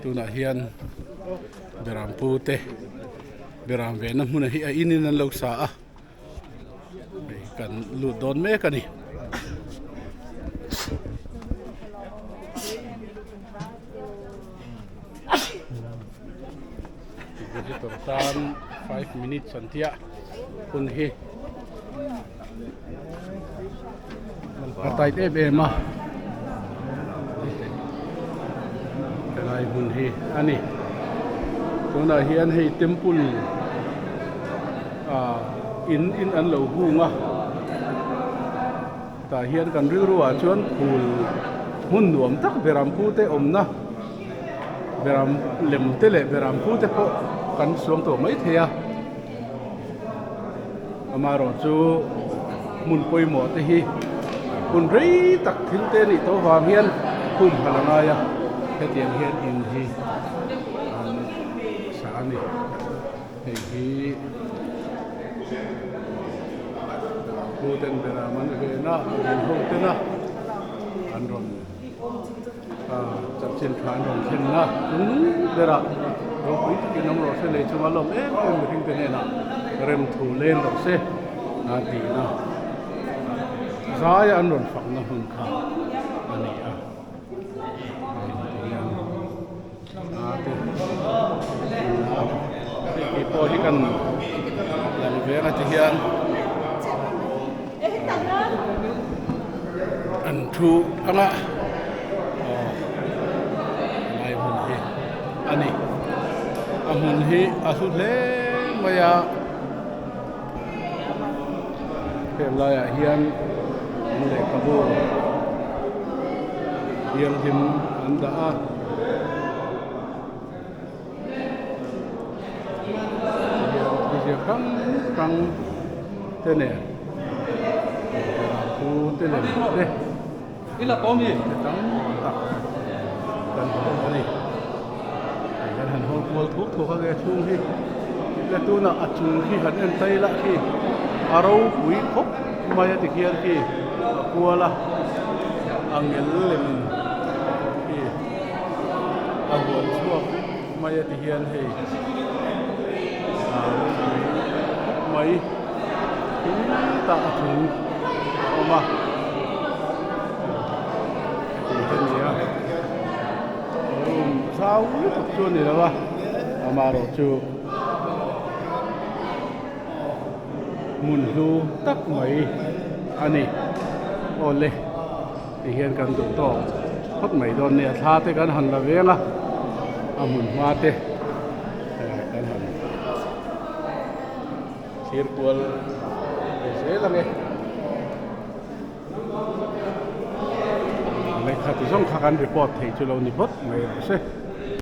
Tunah hian beram pu te beram vehna hmun hi a in in an lo sa a hei kan lut dawn mek a ni. Visitor tan 5 minutes an tia hun hi a tight em em a helai hmun hi a ni tunah hian hei temple ah in in an lo hung a tah hian kan rilru ah chuan phul hmun nuam tak beram pu te awmna beram lem te leh beram pu te pawh kan suang tawh maithei a. Amaherawh chu hmun pawimawh te hi hun rei tak thil te nih tawh vang hian hum han a ngai a, hetiang hian in hi an sa a ni. Hei hi Pu ten beram an ven a, an ho ten a an rawn. Chanchin tha an rawn thlen a, chung berah ropui takin awm rawh se, lei chunga lawm em em mihring te hnenah rem thu leng rawh se a tihna zaia an rawn fakna hmun kha a ni a. Hei tihian a te hei kei pawh hi kan lang ve ang a tihian. An thu anga aw helai hmun hi a ni a hmun hi a hlu hle mai a heng laiah hian an lehkhabu thianghlim an dah a. Thil hrang hrang te nen pu te lem te te tam tak kan hmu a ni kan han hawl kual thuk thuk a nge chhung hi le tunah a chung khi han en phei lah khi a ropui khawp mai a tikhian khi a kual a a ngel lem khi. A huan chhuak vek mai a ti hian hei a ropui khawp mai khitah a chung a awm a heti hi a ni a room zau lutuk chu a ni lo a amaherawhchu hmun hlu tak mai a ni awle. Ti hian kan duh tawk phawt mai dawn nia thla te kan han la veng a a hmun hma te kan han thlir kual ve zel ang e lehkha ti zawng kha kan report thei chu lo ni phawt mai rawh se.